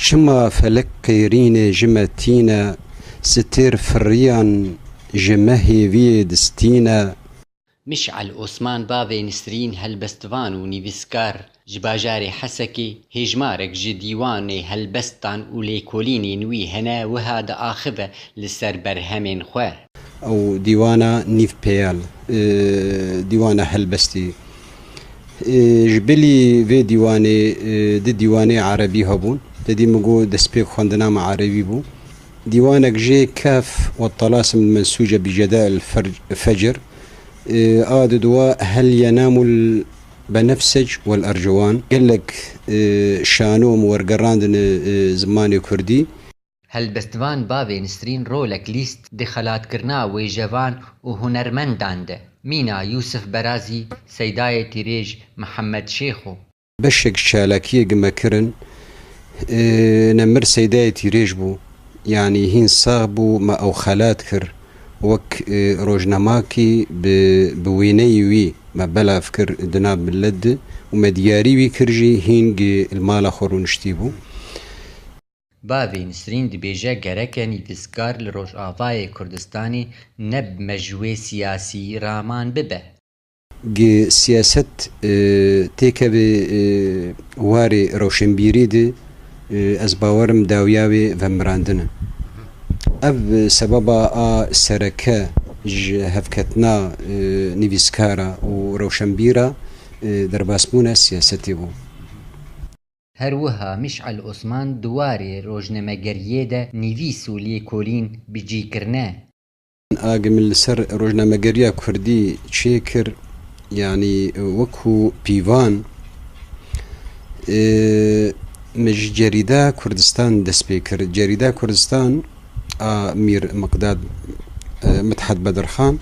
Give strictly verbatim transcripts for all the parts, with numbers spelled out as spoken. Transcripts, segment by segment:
Çima felek qêrînê ji me tîne, stêr firriyan ji me hêviyê distîne. Miş'el Osman bavê Nisrîn helbestvan û nivîskar ji bajarê Hesekê hêjmarek ji dîwanê helbestan û lêkolînên wî hene wiha diaxive li ser berhemên xwe. Ew dîwana nîvpeyal, e, dîwana helbestî. E, ji bilî vê dîwanê, e, di dîwanê erebî hebûn. Te dî min got destpêk xwendina me erebî bû. Dîwanek jê Kef ve Talasim Mensûce bi Ceda el Fer-, Fecr. E, a diduwa Hel Yenamul Benefsec Wel Ercuwan. Gelek, e, şano min wergerandine, e, zimanê kurdî. Helbestvan bavê Nisrîn rolek lîst di xelatkirina wêjevan û hunermendan de, mîna Yûsif Berazî, Seydayê Tîrêj Mihemed Şêxo. Beşek çalakiyê gi me kirin, e, ne mir Seydayê Tîrêj bû. Yanî hîn sax bû, me ew xelat kir. Wek, e, rojnamakî bi, bi wêneyê wî me belav kir di nav milet de û me diyarî wî kir jî hîn gi li mala xwe rûniştî bû. Bavê Nisrîn dibêje gereke nivîskar li Rojavayê Kurdistanê ne bi mejwê siyasî raman bibe. Gi siyaset, e, têkeve, e, warê rewşenbîrî de, e, ez bawerim dawiya wê vemirandin e. Ev sebeba a sereke ji hevketina, e, nivîskara û rewşenbîra, e, derbasbûna siyasetê bû. Her wiha Miş'el Osman di warê rojnamegeriyê de nivîs û lêkolîn bi cî kirine. A gi min li ser rojnamegeriya kurdî çêkir, yanî wekû pîvan, e, min ji Cerîda Kurdistan dest pê kir. Cerîda Kurdistan a Mîr Miqdad, e, Midhat Bedirxan.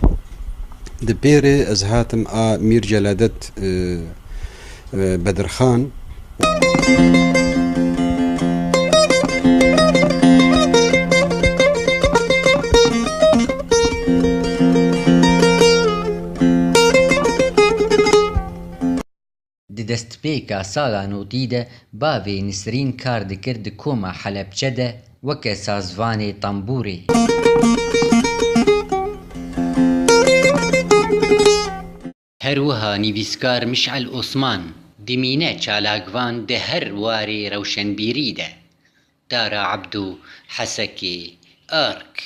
Di pêrê ez hatim a Mîr Celadet, e, e, Bedirxan. Di destpêka sala notî de bavê Nisrîn kar dikir di koma Helebçe de weke sazvanê tembûrê. Her wiha nivîskar Miş'el Osman dimîne çalakvan di her warê rewşenbîrî de. Dara Ebdû, Hesekê, Ark.